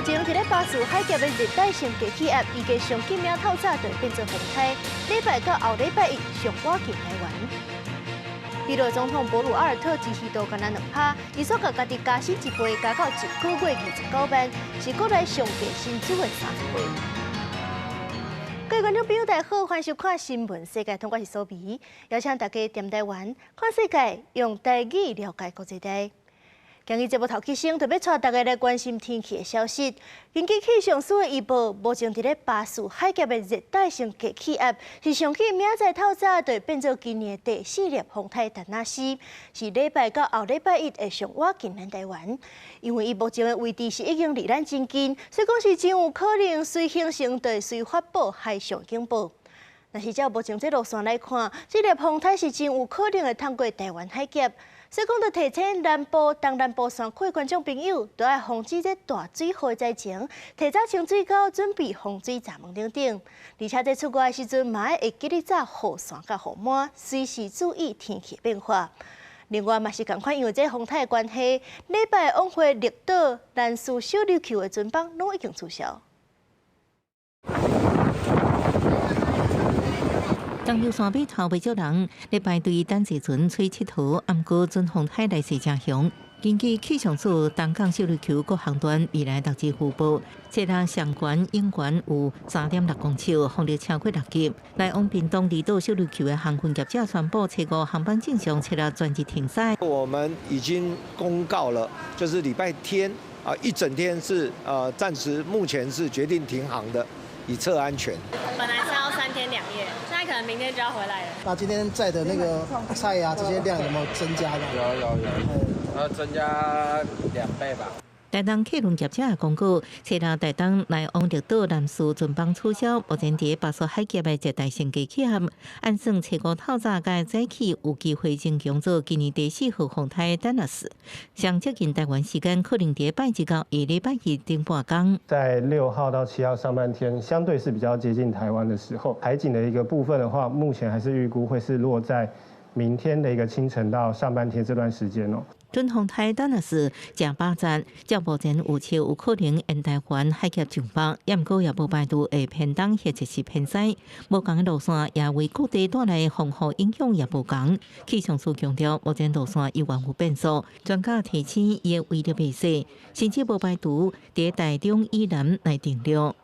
目前佇咧巴士海峽的熱帶性低氣壓，預計上緊明透早就會變做風颱，禮拜到後禮拜一上倚近台灣。秘魯總統博魯阿爾特支持度干焦2%，伊煞共家己加薪一倍，加到一個月29萬，是國內上低薪資的3倍。各位觀眾朋友，大家好，歡迎收看《新聞世界通》，我是蘇美，邀請大家踮台灣看世界，用台語了解國際大。今日節目頭起先，特別帶大家來關心天氣的消息。根據氣象署的預報，目前佇咧巴士海峽的熱帶性低氣壓，是上緊明仔載透早就會變做今年的第四粒風颱達納斯，是禮拜到後禮拜一會上倚近咱台灣。因為伊目前的位置是已經離咱真近，所以講是真有可能隨形成就會隨發布海上警報。若是照目前這路線來看，這粒風颱是真有可能會通過台灣海峽。所以講，著提醒南部、東南部山區的觀眾朋友，都愛防止這大水雨災情，提早清水溝，準備防水閘門等等。而且在出外的時陣，嘛愛會記得紮雨傘佮雨帽，隨時注意天氣變化。另外嘛是仝款，因為這風颱的關係，禮拜往回綠島、蘭嶼、小琉球的船班攏已經取消。東遊山碼頭袂少人，禮拜對等坐船出𨑨迌，毋過準風颱來勢誠強。根據氣象署東港小琉球各航段未來六日預報，初六上懸、湧懸有3.6公尺，風力超過6級。來往屏東離島小琉球的航運業者宣布，初五航班正常，初六全日停駛。我們已經公告了，就是禮拜天啊，一整天是暫時目前是決定停航的，以策安全。本來是要3天2夜，現在可能明天就要回來了。那今天載的那個菜啊，這些量有沒有增加的？有有有，增加2倍吧。台東客運業者也公告，初六台東來往綠島蘭嶼船班取消。目前佇巴士海峽的熱帶性低氣壓，按算初五透早佮早起有機會增強做今年第四號風颱丹納斯，上接近台灣時間可能佇拜二到下禮拜一頂半工。在6號到7號上半天，相對是比較接近台灣的時候，海警的一個部分的話，目前還是預估會是落在明天的一個清晨到上半天這段時間哦。準風颱丹納斯誠飽層，照目前預測有可能沿台灣海峽上北，也毋過也無排除會偏東或者是偏西。無仝的路線也為各地帶來風雨影響也無仝。氣象署強調，目前路線猶原有變數，專家提醒伊的威力袂細，甚至無排除佇台中以南來登陸。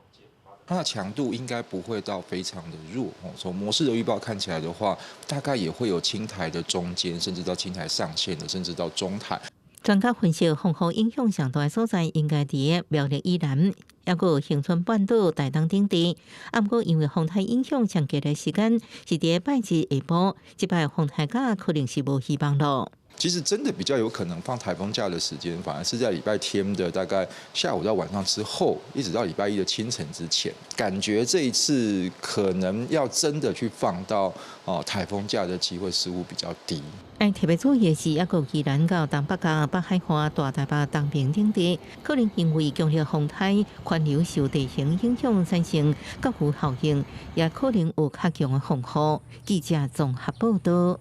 它的強度應該不會到非常的弱哦。從模式的預報看起來的話，大概也會有輕台的中間，甚至到輕台上限的，甚至到中台。專家分析，風雨影響上大的所在應該佇苗栗以南，抑閣有恆春半島、台東等地。啊，毋過因為風颱影響上懸的時間是佇拜日下晡，這擺風颱假可能是無希望囉。其實真的比較有可能放颱風假的時間，反而是在禮拜天的大概下午到晚上之後，一直到禮拜一的清晨之前。感覺這一次可能要真的去放到哦颱風假的機會似乎比較低。愛特別注意的是，抑閣宜蘭到東北角、北海岸、大台北東平等地，可能因為強烈風颱、環流受地形影響產生降雨效應，也可能有較強的風雨。記者綜合報道。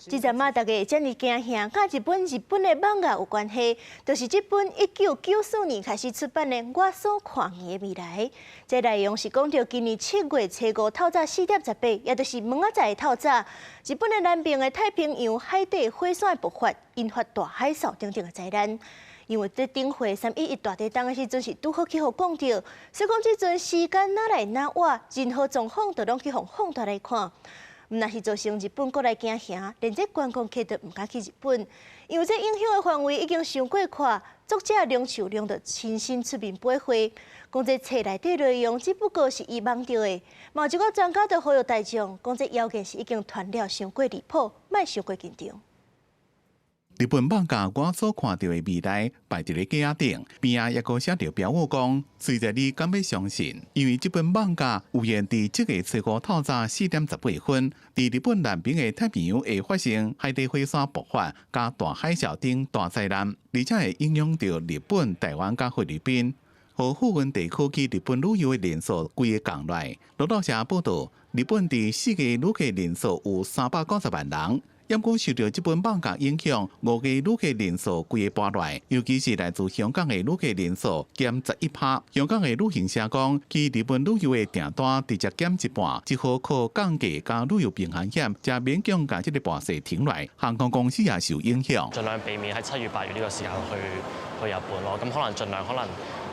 這陣仔大家會遮爾驚嚇，佮一本日本的漫畫有關係，就是這本1994年開始出版的《我所看見的未來》。這內容是講著今年7月初五透早4點18，也就是明仔載的透早，日本的南邊的太平洋海底火山爆發，引發大海嘯等等的災難。因為這頂回3.11大地震的時陣是拄好去予講著，所以講這陣時間哪來哪晚，任何狀況都攏去予放大來看。毋但是造成日本國內驚嚇，連這觀光客都毋敢去日本，因為這影響的範圍已經傷過闊。作者瀧樹龍就親身出面背會，講這冊內底內容只不過是伊夢著的。嘛有一寡專家就呼籲大眾，講這謠言是已經傳了傷過離譜，莫傷過緊張。日本漫畫我所看著的未來擺佇咧架仔頂，邊仔抑閣寫著標語講：隨著你敢欲相信？因為這本漫畫預言佇這个初五透早4點18分，佇日本南邊的太平洋會發生海底火山爆發佮大海嘯等大災難，而且會影響著日本、台灣佮菲律賓。予富裕地區去日本旅遊的人數規个降落來。路透社報道，日本佇四月旅客人數有390萬人。毋過受著這本放假影響，五月旅客人數規个跋落，尤其是來自香港的旅客人數減11%。香港的旅行社講，去日本旅遊的訂單直接減一半，只好靠降價佮旅遊平衡險，才勉強共這个跋勢挺來。航空公司也受影響。盡量避免喺7月8月呢個時間去日本咯，咁可能盡量可能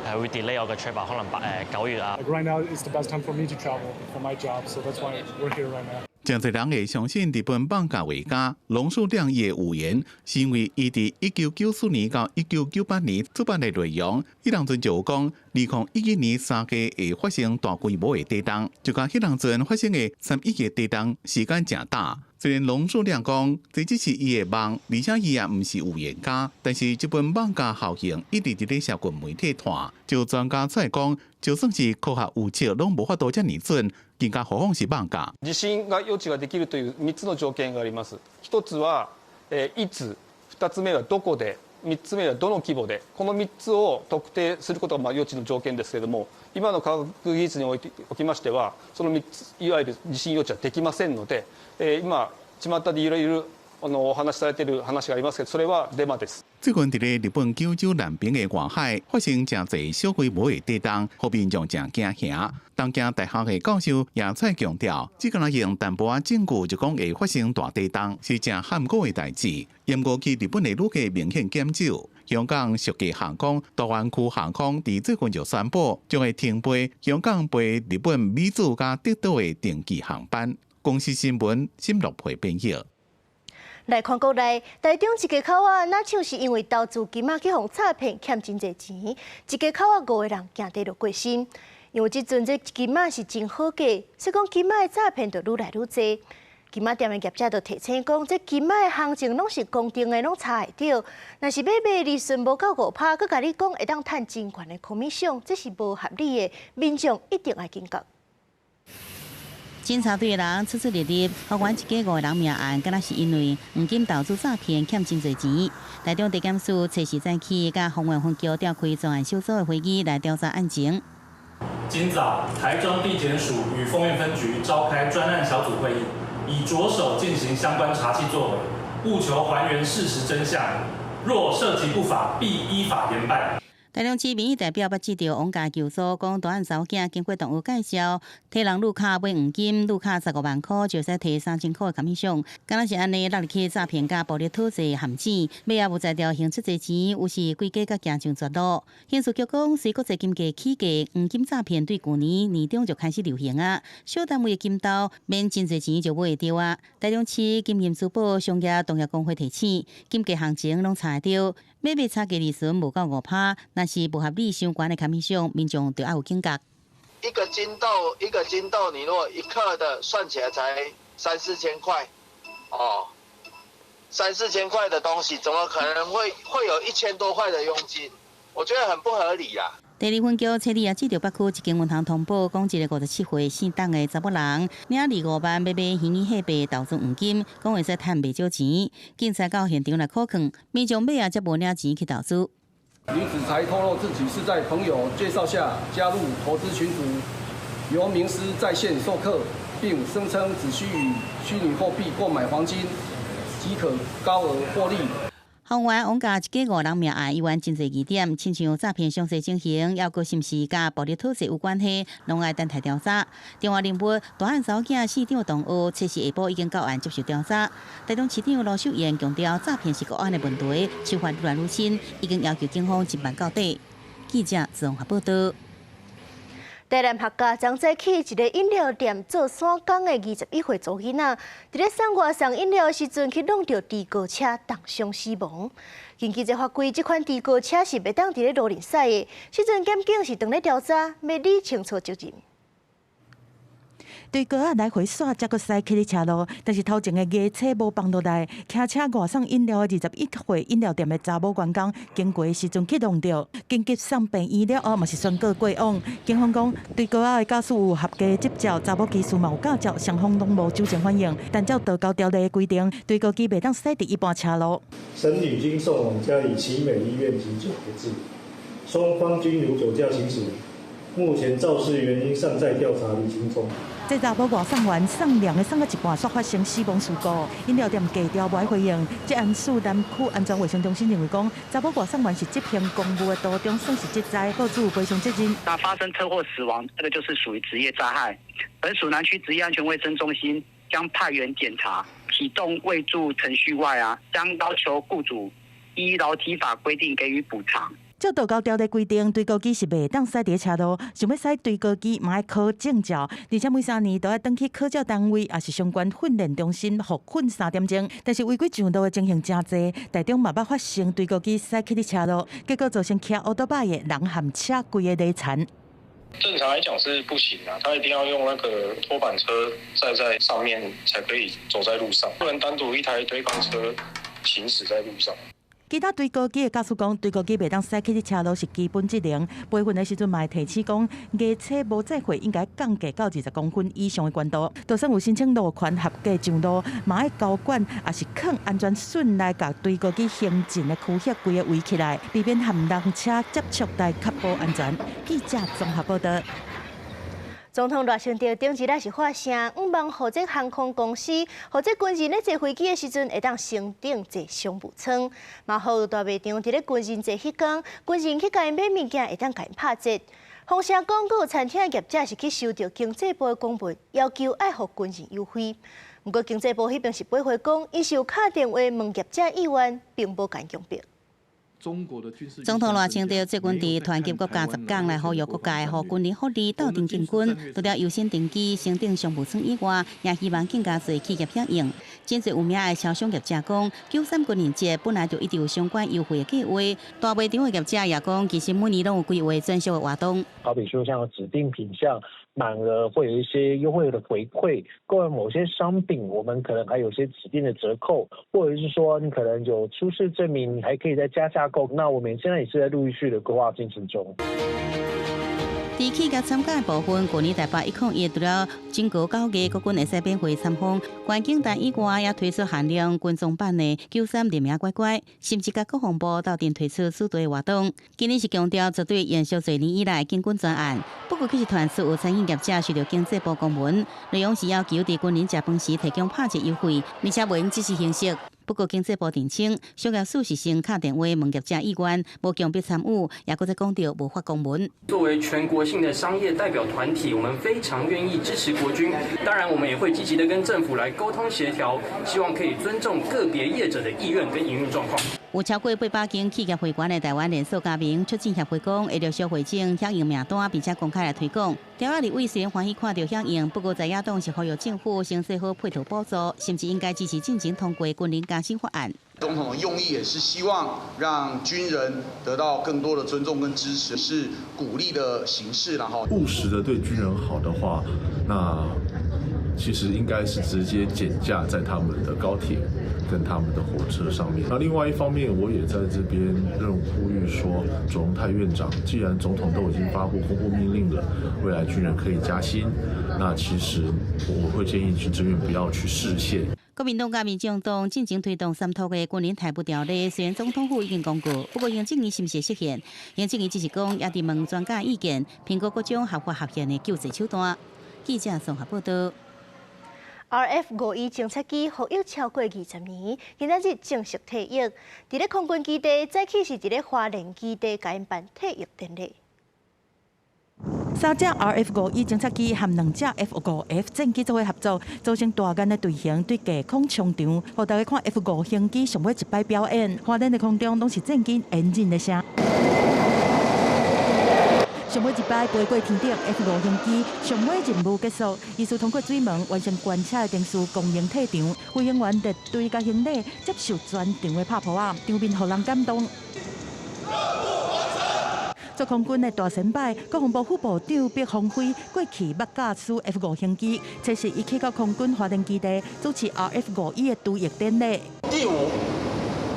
係會 delay 我嘅 trip 啊，可能8、9月啊。 Right now is the best time for me to travel for my job, so that's why we're here right now. 誠濟人會相信日本艋舺畫家龍樹諒的預言，是因為伊佇1994年到1998年出版的內容，彼當陣就有講，2011年3月會發生大規模的地動，就佮彼當陣發生的3.11地動時間誠早。雖然龍樹諒講，這只是伊的夢，而且伊也毋是預言家，但是這本艋舺效應一直佇咧社群媒體傳，就專家出來講，就算是科學預測，攏無法度遮爾準，更加何況是艋舺。地震が予知ができるという3つの條件があります。一つは、いつ、二つ目はどこで、三つ目はどの規模で、この3つを特定することがまあ予知の條件ですけれども、今の科學技術においておきましては、その3つ、いわゆる地震予知はできませんので、今巷でいろいろお話しされている話がありますけど、それはデマです。最近佇咧日本九州南邊的外海發生誠濟小規模的地動，予民眾誠驚嚇。東京大學的教授也再強調，只敢若用淡薄仔證據就講會發生大地動，是誠罕過的代誌。毋過去日本的旅客明顯減少。香港屬地航空、大灣區航空佇最近就宣布將會停飛香港飛日本美子佮德島的定期航班。公視新聞沈樂培編譯。來看國內，台中一家口仔，若像是因為投資金仔去予詐騙欠真濟錢，一家口仔五個人行地就過身。因為這陣這金仔是真好價，所以講金仔的詐騙就愈來愈濟。金仔店的業者就提醒講，這金仔的行情攏是公定的，攏查會著。若是買賣利潤無夠5%，閣共你講會當趁真懸的 commission，這是無合理的，民眾一定愛警覺。偵查隊的人出出入入，還原一家五個人命案，敢若是因為黃金投資詐騙欠真濟錢。台中地檢署初時早起，佮豐原分局召開專案小組的會議來調查案情。今早，台中地檢署與豐原分局召開專案小組會議，已着手進行相關查緝作為，務求還原事實真相。若涉及不法，必依法嚴辦。台中市民意代表捌接著王家求助，講大漢查某囝經過同學介紹，替人入卡買黃金，入卡15萬箍就使提3000箍的 commission，敢若是按呢落入去詐騙佮暴力討債陷阱，尾仔無才調還出濟錢，有時規家閣行上絕路。刑事局講，隨國際金價起價，黃金詐騙對舊年年中就開始流行啊。小單位的金兜免真濟錢就買會著啊。台中市金銀珠寶商業同業公會提醒，金價行情攏查會著。買賣差價利潤無夠5%，若是無合理傷懸的 commission，民眾就愛有警覺。一個金豆，一個金豆，你如果一克的算起來才三四千塊，哦，三四千塊的東西，怎麼可能會有1000多塊的佣金？我覺得很不合理呀。第二分局車里也接著北區一間銀行通報，講一個57歲姓董的查某人，領25萬欲買虛擬貨幣投資黃金，講會使趁袂少錢。警察到現場來考勸，民眾尾仔才無領錢去投資。女子才透露自己是在朋友介紹下加入投資群組，由名師在線授課，並聲稱只需以虛擬貨幣購買黃金，即可高額獲利。宏源王家一家五人命案，猶原真濟疑點，親像詐騙詳細情形，猶閣是毋是佮暴力討債有關係，攏愛等待調查。電話人物大漢查某囝市長同學，測試下晡已經到案接受調查。台中市長盧秀燕強調，詐騙是國安的問題，手法愈來愈新，已經要求警方偵辦到底。記者綜合報道。台南客家昨早起一个飲料店做散工的21歲查某囡仔，佇咧送外送飲料的時陣去挵著豬哥車，重傷死亡。根據這法規，這款豬哥車是袂當佇咧路面駛的。時陣檢警是當咧調查，欲理清楚責任。對高仔來回煞，才閣駛去咧車路，但是頭前的牙車無放落來，騎車外送飲料的21歲飲料店的查某員工，經過的時陣去挵著，緊急送病院了後，嘛是宣告過往。警方講，對高仔的駕駛有合格執照，查某技師嘛有駕照，雙方攏無酒精反應。但照道交條例的規定，對高機袂當駛佇一般車路。沈女經送往嘉義奇美醫院急救不治，雙方均有酒駕情形。目前肇事原因尚在調查釐清中。這查某外送員送涼的送到一半，煞發生死亡事故。飲料店低調無愛回應。職安署南區安全衛生中心認為講，查某外送員是執行公務的途中，算是職災，雇主有賠償責任。那發生車禍死亡，這個就是屬於職業災害。本署南區職業安全衛生中心將派員檢查，啟動未住程序外啊，將要求雇主依勞基法規定給予補償。照道交條例規定，堆高機是袂當駛佇車路，想欲駛堆高機嘛愛考證照，而且每3年都愛轉去考照單位，抑是相關訓練中心復訓3點鐘。但是違規上路的情形誠濟，台中嘛捌發生堆高機駛去佇車路，結果造成騎烏多擺的人和車規个禮殘。正常來講是不行啊，他一定要用那個拖板車載在上面，才可以走在路上，不能單獨一台堆高車行駛在路上。其他堆高機的駕駛講，堆高機袂當駛去佇車路是基本職能。培訓的時陣嘛會提醒講，牙車無載貨應該降低到20公分以上的懸度。就算有申請路權合格上路，嘛愛交管，抑是囥安全筍來共堆高機行進的區域規个圍起來，避免和人車接觸來確保安全。記者綜合報導。總統賴清德頂日也是發聲，向望予這航空公司，予這軍人咧坐飛機的時陣，會當升等坐商務艙。嘛予大賣場佇咧軍人節彼工，軍人去共𪜶買物件，會當共𪜶拍折。風聲講，閣有餐廳業者是去收著經濟部的公文，要求愛予軍人優惠。毋過經濟部彼邊是回覆講，𪜶是有敲電話問業者意願，並無共強迫。總統賴清德最近佇團結國家10工來呼籲各界，予軍人福利鬥陣進軍。除了優先登機、升等商務艙以外，也希望更加濟企業響應。真濟有名的超商業者講，93軍人節本來就一直有相關優惠的計劃。大賣場的業者也講，其實每年攏有規劃專屬的活動。好比說像指定品項滿額會有一些優惠的回饋，購買某些商品，我們可能還有些指定的折扣，或者是說你可能有出示證明，你還可以再加價購。那我們現在也是在陸續的規劃進行中。佇企業參加的部分，去年台北101除了整個9月國軍會使免費參訪，觀景台以外，也推出限量軍裝版的93聯名乖乖，甚至佮國防部鬥陣推出組隊活動。今年是強調絕對延續濟年以來建軍專案，不過卻是傳出有餐飲業者收著經濟部公文，內容是要求佇軍人食飯時提供拍折優惠，而且袂用這是形式。不過經濟部澄清，商業署是先敲電話問業者意願，無強迫參與，也閣再講著無發公文。作為全國性的商業代表團體，我們非常願意支持國軍。當然，我們也會積極的跟政府來溝通協調，希望可以尊重個別業者的意願跟營運狀況。有超過800間企業會員的台灣連鎖加盟促進協會講，會陸續匯整響應名單，並且公開來推廣。條仔立委雖然歡喜看著響應，不過在野黨是呼籲政府先做好配套補助，甚至應該支持進前通過軍人加薪法案。總統的用意也是希望讓軍人得到更多的尊重跟支持，是鼓勵的形式啦。哈，務實的對軍人好的話，那其實應該是直接減價在他們的高鐵跟他們的火車上面。那另外一方面，我也在這邊認呼籲說，卓榮泰院長，既然總統都已經發布公布命令了，未來軍人可以加薪，那其實我會建議行政院不要去釋憲。國民黨佮民進黨進前推動三讀的軍人待遇條例，雖然總統府已經公告，不過行政院是毋是會實現？行政院只是講，也佇問專家意見，評估各種合法合憲的救濟手段。記者綜合報導。 RF-51偵察機服役超過20年，今仔日正式退役。佇咧空軍基地，早起是佇咧花蓮基地共𪜶辦退役典禮。三隻 RF-51偵察機和兩隻 F-5F 戰機做伙合作，組成大雁的隊形，對低空衝場，予大家看 F-5型機上尾一擺表演。花蓮的空中攏是戰機引擎的聲。上尾一擺飛過天頂，F-5型機上尾任務結束，意思通過水門完成關車的程序，光榮退場。飛行員列隊共行禮，接受全場的拍噗仔，場面予人感動。做空軍的大先輩，國防部副部長畢鴻輝過去捌駕駛 F-5型機，這是伊去到空軍花蓮基地主持 RF-51的除役典禮。第五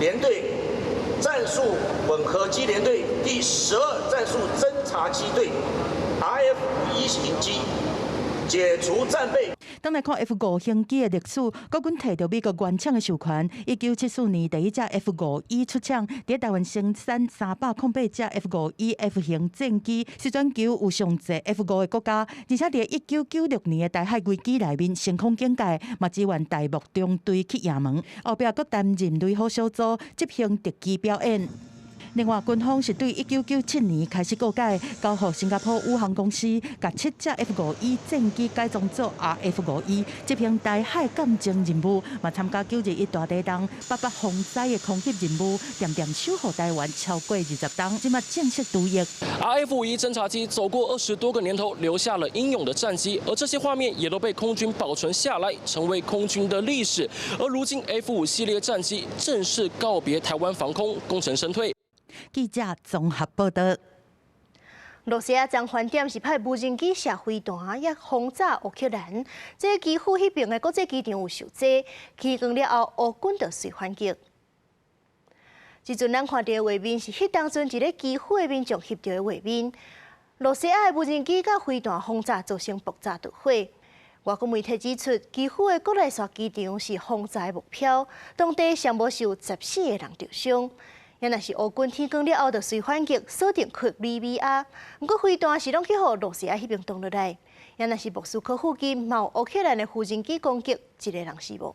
聯隊戰術混合機聯隊第12戰術偵察機隊 RF-51型機解除戰備。轉來看 F-5型機的歷史，國軍提著美國原廠的授權，1974年第一隻 F-5E 出廠，佇台灣生產308隻 F-5EF 型戰機，是全球有上濟 F-5的國家。而且佇1996年的台海危機內面，升空警戒，嘛支援台幕中隊去也門，後壁閣擔任雷虎小組執行特技表演。另外，軍方是對1997年開始告改，交予新加坡宇航公司，共七隻 F-5E 戰機改裝做 RF-5E，執行台海鑑證任務，嘛參加9·21大地震、八八風災的空襲任務，恬恬守護台灣超過20冬，這馬正式除役。 RF-5E 偵察機走過20多個年頭，留下了英勇的戰績，而這些畫面也都被空軍保存下來，成為空軍的歷史。而如今 F-5系列戰機正式告別台灣防空，功成身退。記者綜合報道。羅西亞昨昏點是派無人機射飛彈，也轟炸烏克蘭。這基輔彼爿的國際機場有受災，起光了後，烏軍就隨反擊。這陣咱看著的畫面是彼當陣佇咧基輔的民眾翕著的畫面。羅西亞的無人機佮飛彈轟炸造成爆炸著火。外國媒體指出，基輔的國內線機場是轟炸的目標，當地上無受14個人著傷。也若是烏軍天光了後就隨反擊，鎖定克里米亞。毋過飛彈是攏去予羅西亞彼爿擋落來。也若是莫斯科附近嘛有烏克蘭的無人機攻擊，一個人死亡。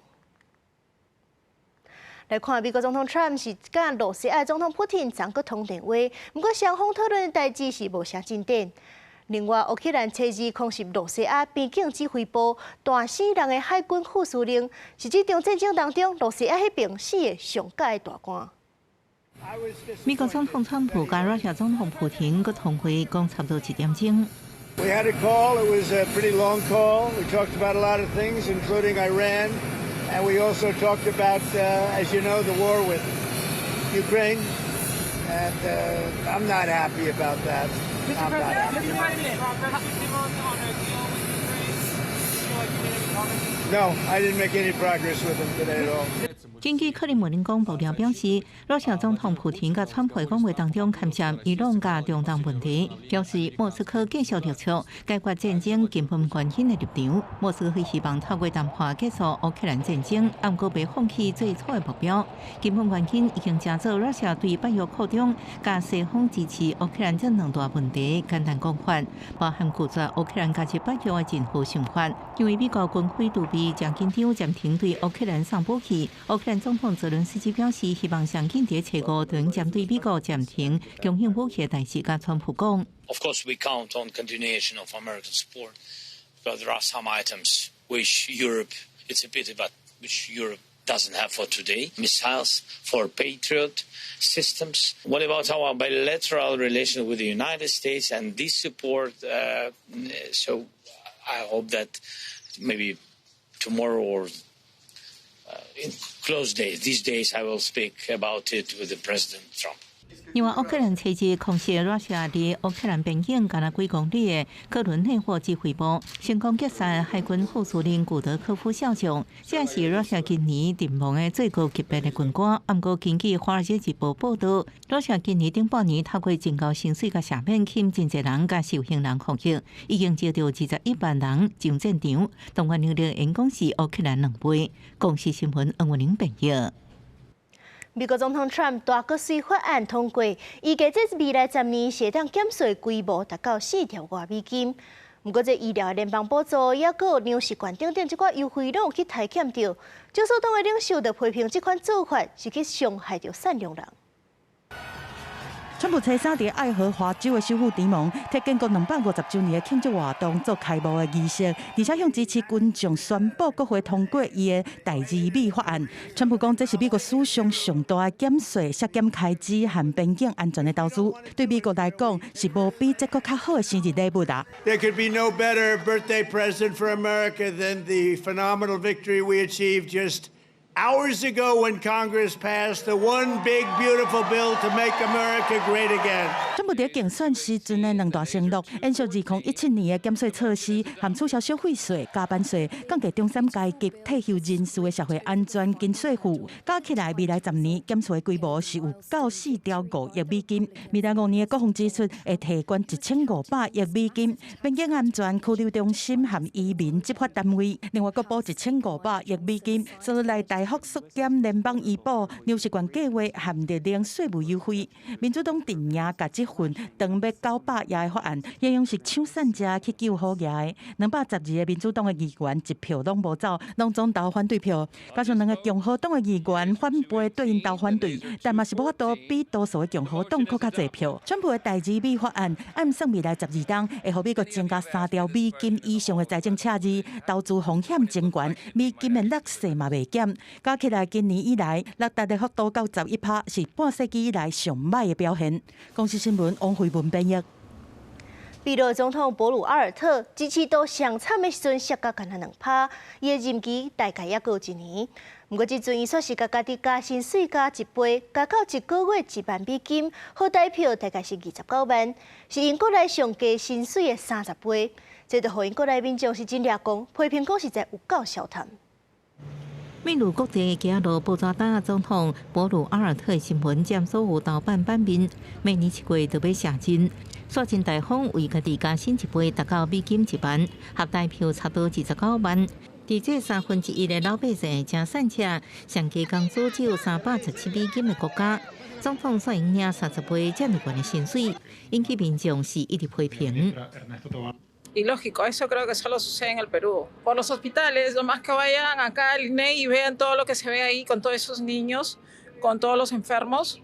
來看美國總統川普是佮羅西亞總統普廷昨閣通電話，毋過雙方討論的代誌是無啥進展。另外，烏克蘭初二空襲羅西亞邊境指揮部，彈死人的海軍副司令，是這場戰爭當中羅西亞彼爿死的上懸的大官。美國總統川普佮羅西亞總統普廷閣通話，講差不多一點鐘。 We had a call. It was a pretty long call. We talked about a lot of things, including Iran, and we also talked about, as you know, the war with Ukraine. And I'm not happy about that. I'm not happy. No, I didn't make any progress with him today at all. 根據克里姆林宮爆料表示，羅西亞總統普廷佮川普講話當中，牽涉伊朗佮中東問題，表示莫斯科繼續提出解決戰爭根本原因的立場。莫斯科希望透過談判結束烏克蘭戰爭，毋過袂放棄最初的目標。根本原因已經成做羅西亞對北約擴張、佮西方支持烏克蘭這兩大問題簡單講法，包含拒絕烏克蘭加入北約的任何想法。因為美國軍費儲備誠緊張，暫停對烏克蘭送武器。烏克蘭總統澤倫斯基表示，希望上緊佇初五就針對美國暫停供應武器的代誌，佮川普講。 Of course, we count on continuation of American support, but there are some items which Europe, it's a pity, but which Europe doesn't have for today. Missiles for Patriot systems. What about our bilateral relation with the United States and this support? So I hope that maybe tomorrow or in close days, these days, I will speak about it with the President Trump. 另外，烏克蘭初日空襲羅西亞佇烏克蘭邊境，敢若幾公里的哥倫內霍指揮部，成功擊殺海軍副司令古德科夫少將，這是羅西亞今年陣亡的最高級別的軍官。毋過，根據《華爾街日報》報道，羅西亞今年頂半年透過增高薪水佮赦免，吸引真濟人佮受刑人服役，已經招著21萬人上戰場，動員能力應講是烏克蘭兩倍。公視新聞黃文玲編譯。美國總統川普大國稅法案通過，預計這未來10年會當減稅規模達到4兆外美金。毋過，這醫療聯邦補助，抑閣糧食券等等這寡優惠攏有去刣減著。少數黨的領袖就批評這款做法是去傷害著善良人。川普初三佇愛荷華州的首府迪蒙，替建國250週年的慶祝活動做開幕的儀式，而且向支持群眾宣布國會通過伊的大而美法案。川普講，這是美國史上上大的減稅、削減開支和邊境安全的投資，對美國來講是無比這閣較好的生日禮物啊。 There could be no better birthday present for America than the phenomenal victory we achieved just Hours ago when Congress passed the one big beautiful bill to make America great again. 川普佇競選時陣的兩大承諾，延續2017年的減稅措施，含取消消費稅、加班稅，降低中產階級退休人士的社會安全金稅負，加起來未來10年減稅規模是有夠4兆5億美金。未來5年的國防支出會提懸1500億美金，邊境安全、拘留中心和移民執法單位，另外閣補1500億美金，所以來大幅縮減聯邦醫保、糧食券計劃和綠能稅務優惠。民主黨陣營共這份長欲900頁的法案，形容是搶散食去救好額的。212個民主黨的議員一票攏無走，攏總投反對票。加上兩個共和黨的議員反背對𪜶投反對，但嘛是無法度比多數的共和黨閣較濟票。川普的大字美法案，按算未來12冬會予美國增加3兆美金以上的財政赤字，投資風險增懸，美金的劣勢嘛袂減。加起來今年以來，落達的幅度到11趴，是半世紀以來上䆀的表現。公視新聞王慧文編譯。秘魯總統博魯阿爾特支持度上慘的時陣，摔甲干焦2趴，伊的任期大概猶閣有一年。毋過這陣伊煞是共家己加薪水加一倍，加到一個月1萬美金，合台票大概是29萬，是𪜶國內上低薪水的30倍。這就予𪜶國內民眾是真掠狂，批評講實在有夠消貪。秘魯國際街路布扎達總統博魯阿爾特的新聞佔所有頭版版面，每年7月都欲卸任，煞真大方為家己加薪一倍，達到美金1萬，合台票差不多29萬。佇這1/3的老百姓誠散赤，上低工資只有317美金的國家，總統煞用領30倍遮爾懸的薪水，引起民眾是一直批評。 Ilógico, eso creo que solo sucede en el Perú. Por los hospitales, lo más que vayan acá al INEI y vean todo lo que se ve ahí con todos esos niños, con todos los enfermos.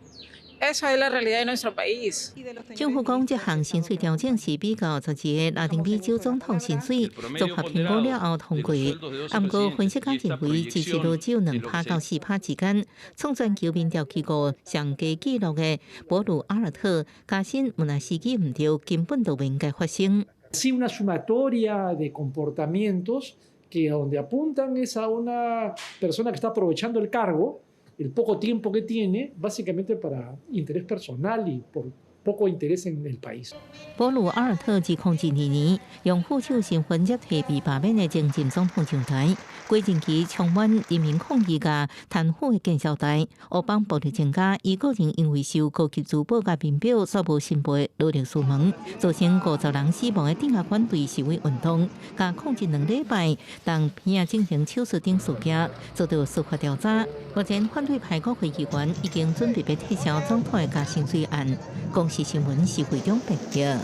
Esa es la realidad de nuestro país. 政府講，這項薪水調整是比較12個拉丁美洲總統薪水綜合評估了後通過。毋過分析家認為支持率只有2趴到4趴之間。創全球民調機構上低紀錄的博魯阿爾特加薪，毋但時機毋對，根本就袂應該發生。 Sí, una sumatoria de comportamientos que a donde apuntan es a una persona que está aprovechando el cargo, el poco tiempo que tiene, básicamente para interés personal y por poco interés en el país. 博魯阿爾特2002年用副手身份接替被罷免的前任總統上台，過任期充滿人民抗議佮貪腐的建設代，烏幫暴力增加，伊個人因為收高級珠寶佮名錶，煞無申報勞力士門，造成50人死亡的鎮壓反對示威運動，共控制2禮拜，當邊仔進行手術等事件，遭到司法調查。目前反對派國會議員已經準備欲撤銷總統的加薪水案。公視新聞是會長編譯。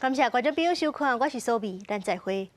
感謝觀眾朋友收看，我是蘇美，咱再會。